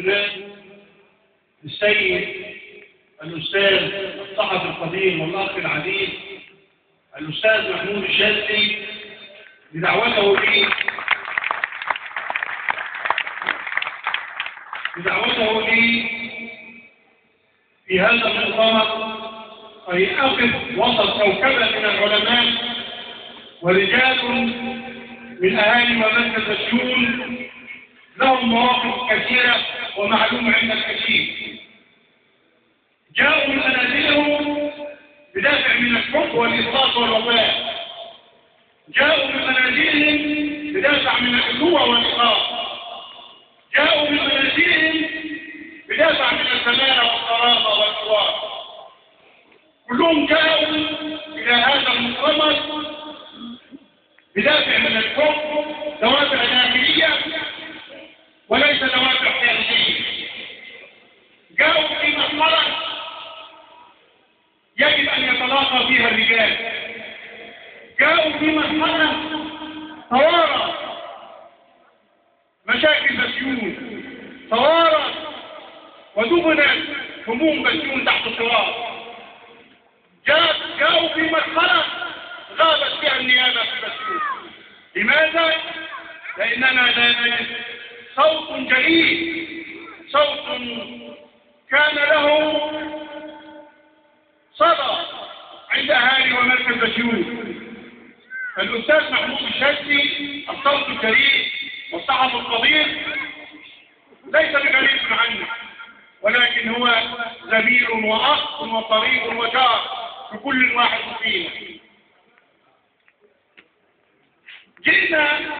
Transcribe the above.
الفنان السيد الأستاذ الصحفي القدير والأخ العزيز الأستاذ محمود الشاذلي بدعوته لي في هذا المؤتمر أي أقف وسط كوكبة من العلماء ورجال من أهالي ومركز الشؤون لهم مواقف كثيرة ومعلومة عند الكثير. جاءوا من منازلهم بدافع من الحب والإخلاص والوفاء، جاءوا من منازلهم بدافع من الأخوة والإخلاص، جاءوا من منازلهم بدافع من الزمالة والقرابة والحوار. كلهم جاءوا إلى هذا المؤتمر بدافع من الحب، دوافع داخلية وليس دوافع خارجية. جاءوا في مرحلة يجب أن يتلاقى فيها الرجال، جاءوا في مرحلة توارى مشاكل بسيون، توارى ودفنت هموم بسيون تحت التراب. جاءوا في مرحلة غابت فيها النيابة في بسيون. لماذا؟ لأننا لا نجد صوت جليل، صوت كان له صدى عند أهالي ومركز بسيون. الأستاذ محمود الشاذلي الصوت الجليل والصحفي القدير ليس بغريب عنه، ولكن هو زميل وأخ وطريق وجار لكل واحد فينا. جئنا